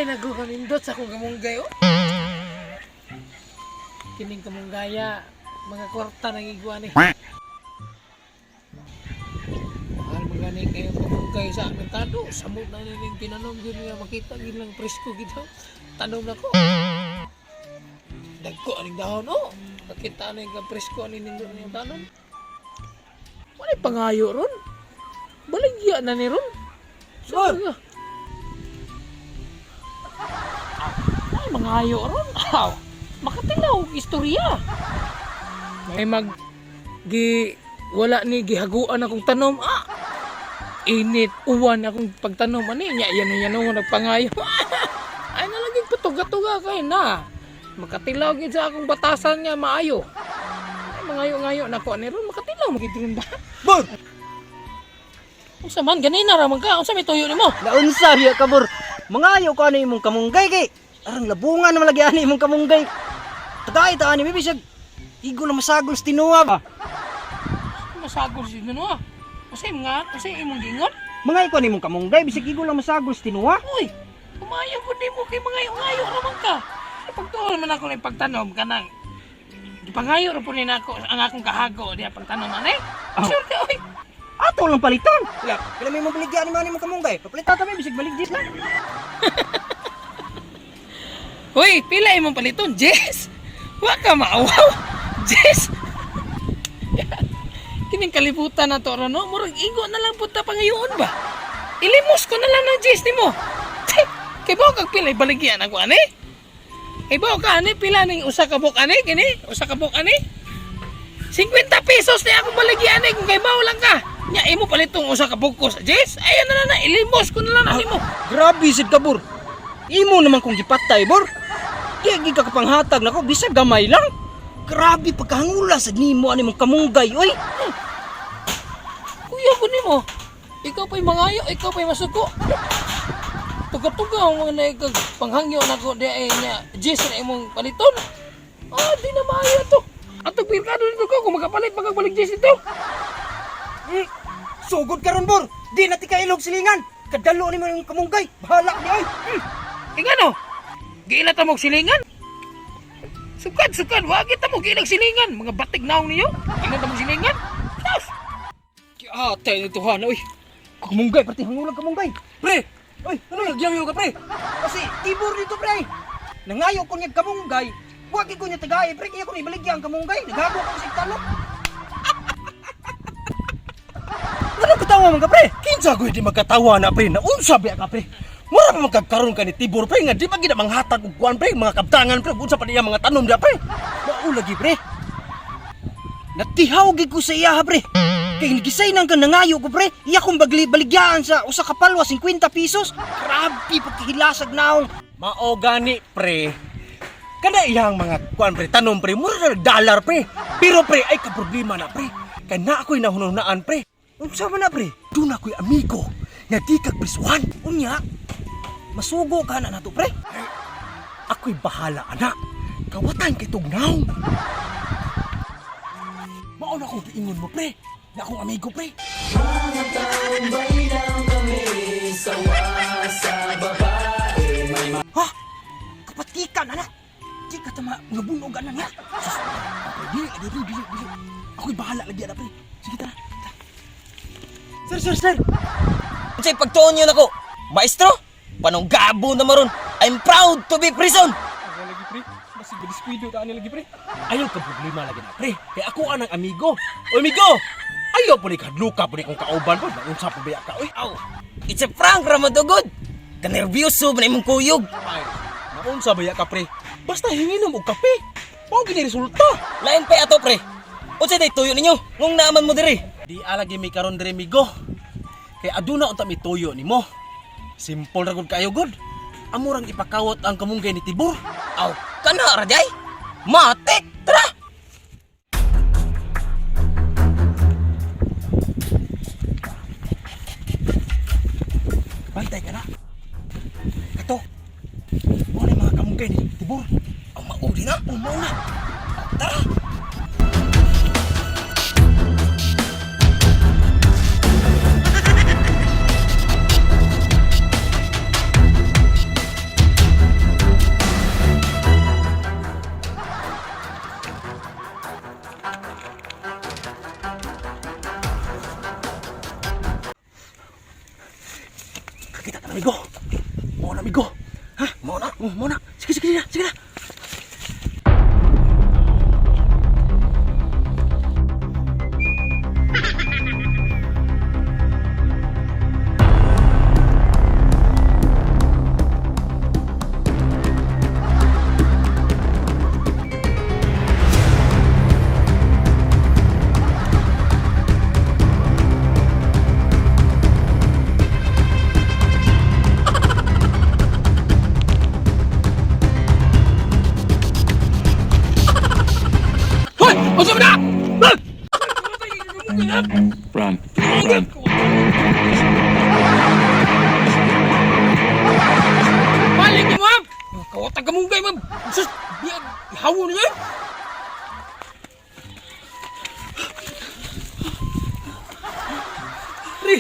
Ay, naku, kanindot sa akong kamunggay, oh. Kining kamunggaya, mga kwarta nang igwa ni. Mahal mga ni kayo kamunggay sa merkado. Samot na nining tinanom yun nga makita gid lang presko gid oh. Tanom na ko. Dagko aning dahon, oh. Makita na yung presko ani nindot niyang tanom. Wala'y pangayo ron. Baligya na ni ron. Sir! Sa Ay, mga ayo ron. Aw, makatilaw og istorya. May mag gi wala ni gihaguan akong tanom. Ah, init uwan akong pagtanom ani nya yan yan ang nagpangayo. Ay nalagi patuga-tuga kay na. Makatilaw gid sa akong batasan nga maayo. Ay, mangayo-ngayo nako ani ron makatilaw magid ron ba? Bor! Unsa man ganina ra man ka? Unsa may tuyo nimo? Naunsa biya ka, bor. Mangayo ko ano imong kamunggay kay. Arang labungan naman lagi ani imong kamunggay. Tagay ta ani bisag igo na masagol sa tinuwa ba. Masagol si Nuno ah. Kasi nga, kasi imong gingon. Mangayo ko ani imong kamunggay bisag igo lang masagol sa tinuwa. Uy, umayo po di mo kay mga ngayo raman ka. Ay, pagtuon man ako ng pagtanom ka nang. Gipangayo ra po ni nako ang akong kahago diya pagtanom ani. Aw. Sure ka oy. Ato lang palitan. Wala, pila may mong baligya ani man imong kamunggay. Papalitan kami bisag baligya lang. Uy, pila imong paliton, Jess. Wa ka maawaw. Jess. Kining kalibutan na to ron, no? Murag igo na lang punta pangayoon ba? Ilimos ko na lang ng Jess nimo. Kay ba kag pila ibaligyan ako ani? Kay ba ka ani pila ning usa ka buk ani kini? Usa ka buk ani? 50 pesos na akong baligyan ani kung kay bawo lang ka. Nya imo palitong usa ka bukos. Jess, ayan na lang na ilimos ko na lang na nimo. Grabe sad ka, bor. Imo naman kong gipatay, bor. Di gi ka kapanghatag nako bisag gamay lang. Grabe pagkahangula sad nimo ani imong kamunggay, oy. Kuya ko nimo. Ikaw pa'y mangayo, ikaw pa'y masuko. Tuga-tuga ang mga naikag panghangyo na ko di ay niya Jess na imong paliton. Ah, di na maayo to. Atog pirkado nito ko kung makapalit pagkagbalik Jess dito. Sugod karon, bor. Di na ti kailog silingan. Kadalo nimo imong kamunggay. Bahala ni oy. Ingano? Giila ta mong silingan? Sukad, sukad, wag kita mo giilag silingan. Mga batig naong niyo. Giila ta mong silingan. Sus! Ate nito hana oy. Kamunggay pati hangulag kamunggay. Pre! Oy, Ano nagyangyo ka, pre? Kasi tibor dito, pre. Nangayo ko niya kamunggay. Wag ko niya tagay, pre. Kaya ko ni baligya ang kamunggay. Naghago ko sa talok. Ano katawa man ka, pre? Kinsa ko hindi magkatawa na, pre? Naunsa biya ka, pre? Mura pa magkagkaroon ka ni Tibor, pre. Nga di ba gina manghatag og kuan, pre? Mga kabtangan, pre. Unsa pa niya mga tanom diya, pre? Mao lagi, pre. Natihaw gid ko sa iya, ha, pre. Kay nagisay nang ka nangayo ko, pre. Iya kong bagli baligyaan sa usa ka palwa 50 pesos. Grabe pagkahilasag naong. Mao gani, pre. Kada iyang mga kuan, pre, tanom, pre. Mura na dollar, pre. Pero, pre, ay ka problema na, pre. Kay na ako'y nahununaan, pre. Unsa man na, pre? Doon ako'y amigo nga di kag prisuhan. Unya, masugo ka na nato, pre. Ako'y bahala, anak. Kawatan kay tugnaw. Mao na akong giingon mo, pre. Na akong amigo, pre. Ha? Kapatikan, anak. Di ka tama nabunog ana niya. Sus, pre, dili, dili, dili, dili. Ako'y bahala lagi, anak, pre. Sige, tara. Tara. Sir, sir, sir. Unsay pagtuon niyo nako? Maestro, panunggabo na maron. I'm proud to be prison. Ako lagi, pre. Basig gadiskuido ta ani lagi, pre. Ayaw ka problema lagi na, pre. Kay ako anang amigo. O, amigo! Ayaw po ni kadluka po ni kong kauban po. Naunsa po biya ka, oy. Aw, it's a prank ramadugod. Kanerbiyoso ba na imong kuyog? Ay, naunsa ba ka, pre? Basta hingin mo og kape. Mao gini resulta. Lain pa ato pre. Unsay day tuyo ninyo? Ngung naaman mo diri. Di alagi mi karon diri migo. Kay aduna unta mi tuyo nimo. Simple ra gud kayo gud. Amurang ipakawat ang kamunggay ni Tibor. Aw, kana ra day. Matik, tara. Bantay ka na. Kato. Mao na mga kamunggay ni Tibor. Aw, mauli na. Oh, mao na. Tara. Amigo. Mo na, amigo. Ha? Mo na. Oh, mo na. Sige, sige, sige, sige na. Hoy! Unsa man na? Run. Run. Balik ni ma'am! Kawatag kamunggay ma'am! Sus! Biag! Hawo niya! Pre,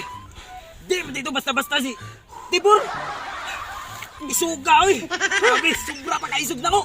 di mo dito basta-basta si Tibor. Isuga oy. Grabe, sobra pa kaisog na ko.